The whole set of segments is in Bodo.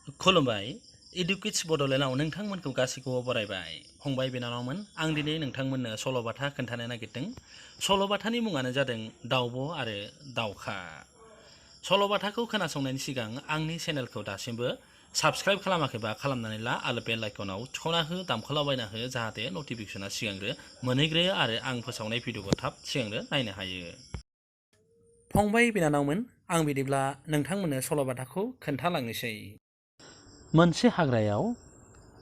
खुलुमबाय इडुकेट्स बड'लेण्डआव नोंथांमोनखौ गासैखौबो बरायबाय फंबाय बिनानावमोन आं दिनै नोंथांमोननो सल'बाथा खोन्थानो नागिरदों सल'बाथानि मुङानो जादों दाउब' आरो दाउखा सल'बाथाखौ खोनासंनायनि सिगां आंनि चेनेलखौ दासिमबो साबस्क्राइब खालामाखैबा खालामनानै ला आरो बेल आइकनाव थुख'ना हो दामखोलाबायना हो जाहाथे नटिफिकेसना सिगांग्रो मोनहैग्रोयो आरो आं फोसावनाय भिडिअखौ थाब सिगांग्रो नायनो हायो फंबाय बिनानावमोन आं बिदिब्ला नोंथांमोननो सल'बाथाखौ खोन्थालांनोसै मोनसे हाग्रायाव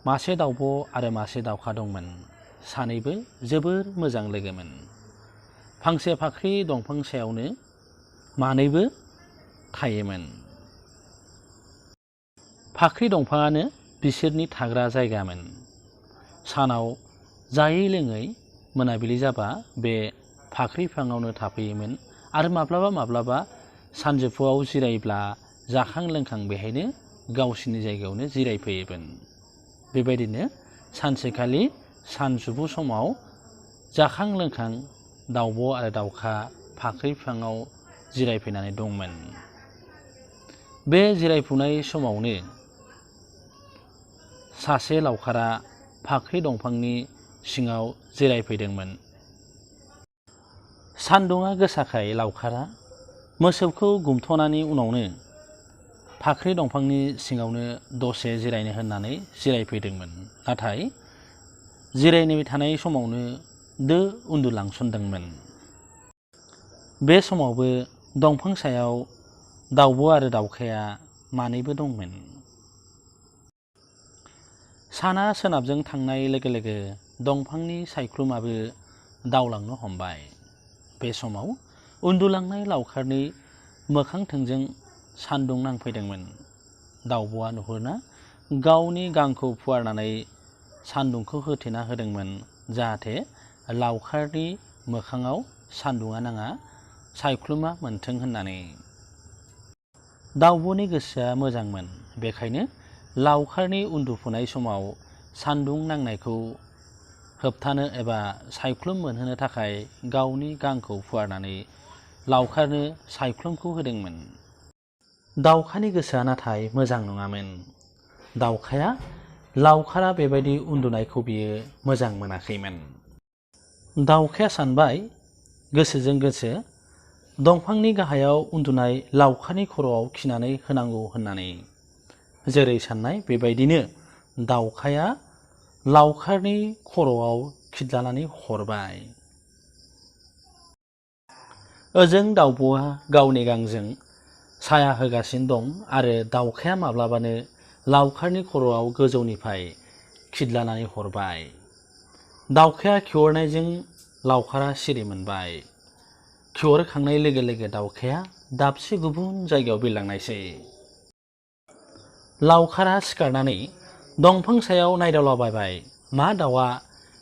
मासे दाउब' आरो मासे दाउखा दंमोन सानैबो जोबोर मोजां लोगोमोन फांसे फाख्रि दंफां सायावनो मानैबो थायोमोन फाख्रि दंफाङानो बिसोरनि थाग्रा जायगामोन सानाव जायै लोङै मोनाबिलि जाबा बे फाख्रि बिफाङावनो थाफैयोमोन आरो माब्लाबा सानजौफुआव जिरायब्ला जाखां लोंखां बेहायनो गावसिनि जायगायावनो जिरायफैयोमोन बेबायदिनो सानसेखालि सानजौफु समाव जाखां लोंखां दाउब' आरो दाउखा फाख्रि बिफाङाव जिरायफैनानै दंमोन बे जिरायफुनाय समावनो सासे लावखारा फाख्रि दंफांनि सिङाव जिरायफैदोंमोन सान्दुङा गोसाखाय लावखारा मोसौखौ गुमथ'नायनि उनावनो फाख्रि दंफांनि सिङावनो दसे जिरायनो होननानै जिरायफैदोंमोन नाथाय जिरायबाय थानाय समावनो उन्दुलांसनदोंमोन बे समावबो दंफां सायाव दाउब' आरो दाउखाया मानैबो दंमोन साना सोनाबजों थांनाय लोगो लोगो दंफांनि सायख्लुमाबो दावलांनो हमबाय बे समाव उन्दुलांनाय लावखारनि मोखां थोंजों सान्दुं नांफैदोंमोन दाउब'आ नुहुरना गावनि गांखौ फुवारनानै सान्दुंखौ होथेना होदोंमोन जाहाथे लावखारनि मोखाङाव सान्दुङा नाङा सायख्लुमा मोनथों होननानै दाउब'नि गोसोआ मोजांमोन बेखायनो लावखारनि उन्दुफुनाय समाव सान्दुं नांनायखौ होबथानो एबा सायख्लुम मोनहोनो थाखाय गावनि गांखौ फुवारनानै लावखारनो सायख्लुमखौ होदोंमोन दाउखानि गोसोआ नाथाय मोजां नङामोन दाउखाया लावखारा बेबायदि उन्दुनायखौ बियो मोजां मोनाखैमोन दाउखाया सानबाय गोसोजों गोसो दंफांनि गाहायाव उन्दुनाय लावखारनि खर'आव खिनानै होनांगौ होननानै जेरै साननाय बेबायदिनो दाउखाया लावखारनि खर'आव खिदलानानै हरबाय ओजों दाउब'आ गावनि गांजों साया होगासिनो दं आरो दाउखाया माब्लाबानो लावखारनि खर'आव गोजौनिफ्राय खिदलानानै हरबाय दाउखाया खिहरनायजों लावखारा सिरि मोनबाय खिहरखांनाय लोगो लोगो दाउखाया दाबसे गुबुन जायगायाव बिरलांनायसै लावखारा सिखारनानै दंफां सायाव नायदावलाबायबाय मा दाउआ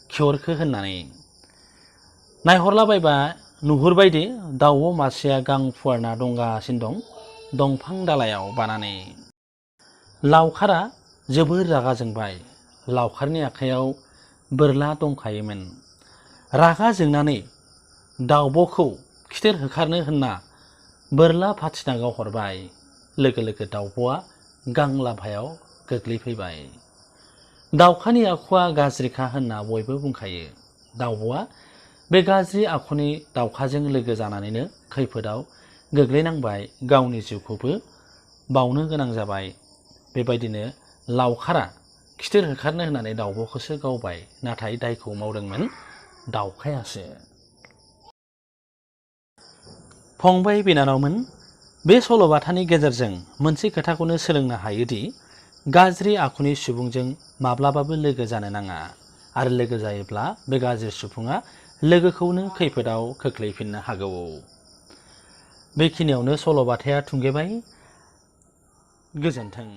खिहरखो होननानै नायहरलाबायबा नुहुरबायदि दाउब' मासेया गां फुवारना दंगासिनो दं दंफां दालायाव बानानै लावखारा जोबोर रागा जोंबाय लावखारनि आखायाव बोरला दंखायोमोन रागा जोंनानै दाउब'खौ खिथेर होखारनो होनना बोरला फाथिना गावहरबाय लोगो लोगो दाउब'आ गां लाभायाव गोग्लैफैबाय दाउखानि आखुआ गाज्रिखा होनना बयबो बुंखायो दाउब'आ बे गाज्रि आखुनि दाउखाजों लोगो जानानैनो खैफोदाव गोग्लैनांबाय गावनि जिउखौबो बावनो गोनां जाबाय बेबायदिनो लावखारा खिथेर होखारनो होननानै दाउब'खौसो गावबाय नाथाय दायखौ मावदोंमोन दाउखायासो फंबाय बिनानावमोन बे सल'बाथानि गेजेरजों मोनसे खोथाखौनो सोलोंनो हायोदि गाज्रि आखुनि सुबुंजों माब्लाबाबो लोगो जानो नाङा आरो लोगो जायोब्ला बे गाज्रि सुबुङा लोगोखौनो खैफोदाव खोख्लैफिननो हागौ बेखिनियावनो सल'बाथाया थुंगेबाय गोजोन्थों।